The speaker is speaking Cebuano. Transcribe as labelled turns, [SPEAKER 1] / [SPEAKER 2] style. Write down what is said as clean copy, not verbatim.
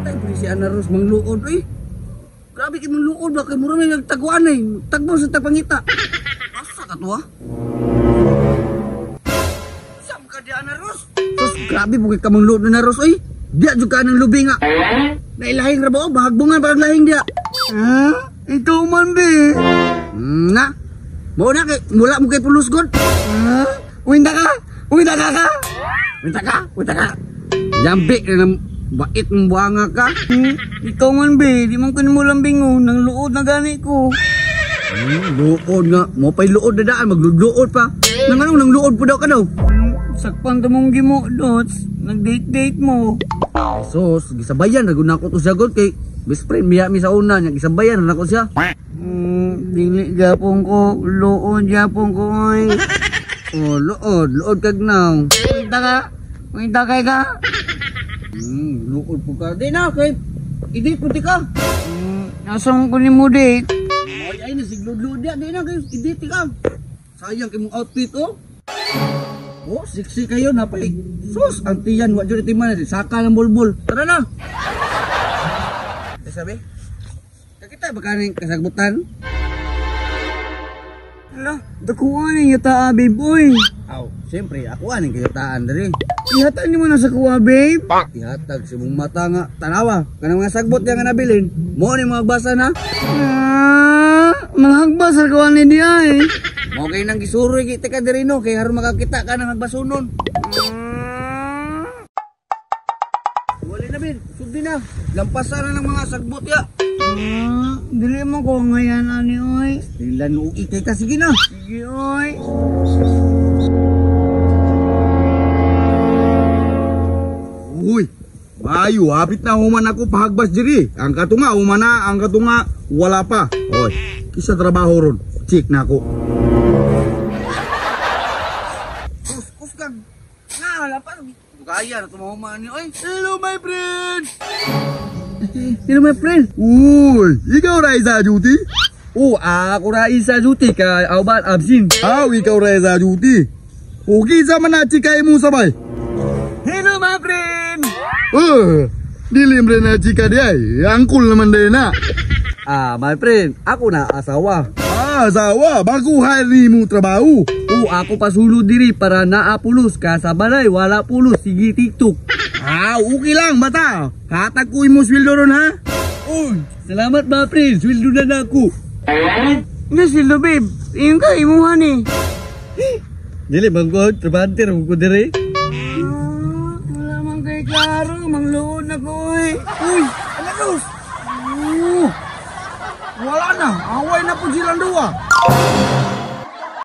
[SPEAKER 1] Tay, pwede si Ana Rose mangluod, eh. Grabe kay mangluod ba? Kay mura may nagtaguan eh. Tagbo sa tagpangita. Asa ka to, ha? Saan ka di, Ana Rose? Sus, grabe po kay ka mangluod na Rose, oy. Diya jud ka ng lubi nga. Nailahing ra ba, oh? Bahagbungan parang lahing diya.
[SPEAKER 2] Ha? Ikaw man, be.
[SPEAKER 1] Na. Mao na kay mula mo kay pulos god.
[SPEAKER 2] Ha? Winta ka? Winta ka ka?
[SPEAKER 1] Winta ka? Winta ka. Lambi na ng bait mong buhanga ka.
[SPEAKER 2] Hmm? Ikaw man, be. Di man ko nimo lambing, oh. Nang luod na gani ko.
[SPEAKER 1] Luod nga. Mo pa'y luod na daan. Magluluod pa. Nang anong nang luod po daw ka daw?
[SPEAKER 2] Sakpan to mong gimo, Dots. Nag-date-date mo.
[SPEAKER 1] Sus, gisabayan na gud nako to siya god kay best friend miya mi sa una niya gisabayan na nako siya.
[SPEAKER 2] Dili gapon ko. Luod gapon ko, oy.
[SPEAKER 1] Oh, luod, luod kag naw.
[SPEAKER 2] Winta ka? Winta kay ka?
[SPEAKER 1] Luod po ka. Di na kay i-date mo ti ka.
[SPEAKER 2] Asa ko nimo date?
[SPEAKER 1] Ay ay na siglud-luod dia, di na kay i-date ti ka. Sayang kay mong outfit oh. Oh, sexy kayo na pay. Sus, ang tiyan wa jud timan saka ng bulbul. Tara na. Eh, sabi? Kakita ba kaning kasagbutan?
[SPEAKER 2] Hala, dakuha ni yuta, babe, oy.
[SPEAKER 1] Aw, siyempre ako aning kayutaan diri.
[SPEAKER 2] Ihatag nimo na sa kuha, babe.
[SPEAKER 1] Ihatag sa mong mata nga tanawa kanang mga sagbot niya nga nabilin. Mo ni mga basa na.
[SPEAKER 2] Ah, manghagbas sa kuha ni di ay.
[SPEAKER 1] Mo kay nang gisuroy kita ka diri no kay aron makakita ka nang hagbasunon. Wala na bin, sugdi na. Lampasan na ng mga sagbot ya.
[SPEAKER 2] Ah, dili mo ko ngayan ani oy.
[SPEAKER 1] Ilan uki kay ka sige na.
[SPEAKER 2] Sige oy.
[SPEAKER 3] Uy, maayo, hapit na human ako pahagbas diri. Ang katunga, human na, ang katunga, wala pa. Oy, kisa trabaho ron, check na ako.
[SPEAKER 1] Kus, kus kag. Nga, wala pa. Kaya na tumuhuman ni oy.
[SPEAKER 3] Hello, my friend!
[SPEAKER 1] Hello my friend.
[SPEAKER 3] Uy, ikaw ra isa duty?
[SPEAKER 1] Oh, ako ra isa duty kay Auban absent.
[SPEAKER 3] Ah, ikaw ra isa duty. Okay sa man na chika mo sabay.
[SPEAKER 1] Hello my friend.
[SPEAKER 3] Oh, dili mo na chika di ay. Angkol naman din na.
[SPEAKER 1] Ah, my friend, ako na asawa.
[SPEAKER 3] Ah, asawa, bago hari mo trabaho.
[SPEAKER 1] Oh, ako pasulod diri para naa pulos ka sa balay, wala pulos, sige TikTok.
[SPEAKER 3] Ah, okay lang, bata. Hatag ko imo sweldo ron ha.
[SPEAKER 1] Uy, salamat my friend, sweldo na nako.
[SPEAKER 2] Ina sweldo, babe. Iyon ka imuha ni.
[SPEAKER 1] Dili bangod, trabante ra ko diri.
[SPEAKER 2] Ah, wala man kay klaro, mangluod na ko oy.
[SPEAKER 3] Uy, Ana Rose. Wala na, away na po silang duwa.